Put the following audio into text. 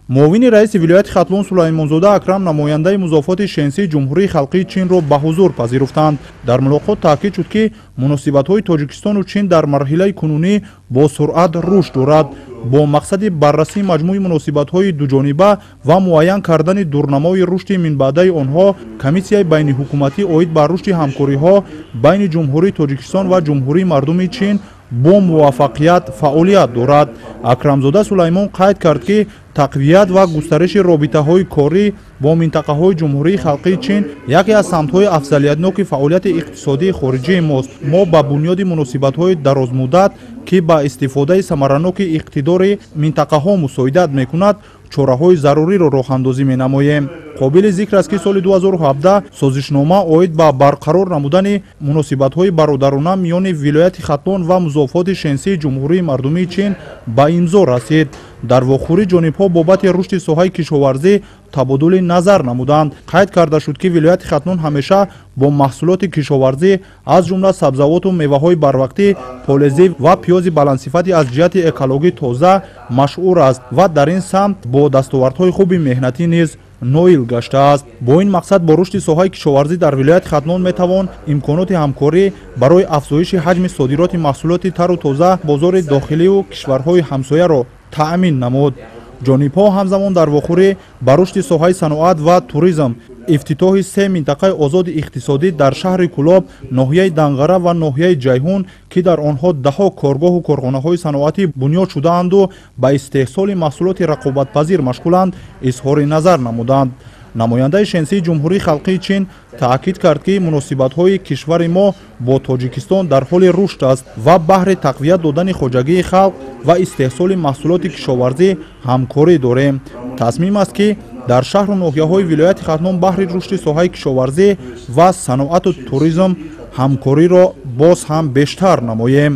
Муовини раиси вилояти Хатлон Сулаймонзода Акрам намояндаи музофоти Шенсии Ҷумҳурии Халқии Чинро ба ҳузур пазируфтанд. Дар мулоқот таъкид шуд, ки муносибатҳои Тоҷикистону Чин дар марҳилаи кунунӣ бо суръат рушд дорад. Бо мақсади баррасии маҷмӯи муносибатҳои дуҷониба ва муайян кардани дурнамои рушди минбаъдаи онҳо, комиссияи байниҳукуматӣ оид ба рушди ҳамкориҳо байни Ҷумҳурии Тоҷикистон ва Ҷумҳурии Мардумии Чин бо муваффақият фаъолият дорад. Акрамзода Сулаймон қайд кард, ки тақвият ва густариши робитаҳои корӣ бо минтақаҳои Ҷумҳурии Халқии Чин яке аз самтҳои афзалиятноки фаъолияти иқтисодии хориҷии мост. Мо ба бунёди муносибатҳои дарозмуддат, ки ба истифодаи самараноки иқтидори минтақаҳо мусоидат мекунад, чораҳои заруриро роҳандозӣ менамоем. Қобили зикр аст, ки соли 2017 созишнома оид ба барқарор намудани муносибатҳои бародарона миёни вилояти Хатлон ва музофоти Шенсии Ҷумҳурии Мардумии Чин ба имзо расид. Дар вохӯрӣ ҷонибҳо бобати рушди соҳаи кишоварзӣ табодули назар намуданд. Қайд карда шуд, ки вилояти Хатлон ҳамеша бо маҳсулоти кишоварзӣ, аз ҷумла сабзавоту меваҳои барвақтӣ, полезӣ ва пиёзи баландсифати аз ҷиҳати экологӣ тоза машҳур аст ва дар ин самт бо дастовардҳои хуби меҳнатӣ низ ноил гаштааст. Бо ин мақсад бо рушди соҳаи кишоварзӣ дар вилояти Хатлон метавон имконоти ҳамкорӣ барои афзоиши ҳаҷми содироти маҳсулоти тару тоза бозори дохилию кишварҳои ҳамсояро таъмин намуд. Ҷонибҳо ҳамзамон дар вохӯрӣ ба рушди соҳаи саноат ва туризм, ифтитоҳи се минтақаи озоди иқтисодӣ дар шаҳри Кӯлоб, ноҳияи Данғара ва ноҳияи Ҷайҳун, ки дар онҳо даҳҳо коргоҳу корхонаҳои саноатӣ бунёд шудаанду ба истеҳсоли маҳсулоти рақобатпазир машғуланд, изҳори назар намуданд. Намояндаи Шенсии Ҷумҳурии Халқии Чин таъкид кард, ки муносибатҳои кишвари мо бо Тоҷикистон дар ҳоли рушд аст ва баҳри тақвият додани хоҷагии халқ ва истеҳсоли маҳсулоти кишоварзӣ ҳамкорӣ дорем. Тасмим аст, ки дар шаҳру ноҳияҳои вилояти Хатлон баҳри рушди соҳаи кишоварзӣ ва саноату туризм ҳамкориро боз ҳам бештар намоем.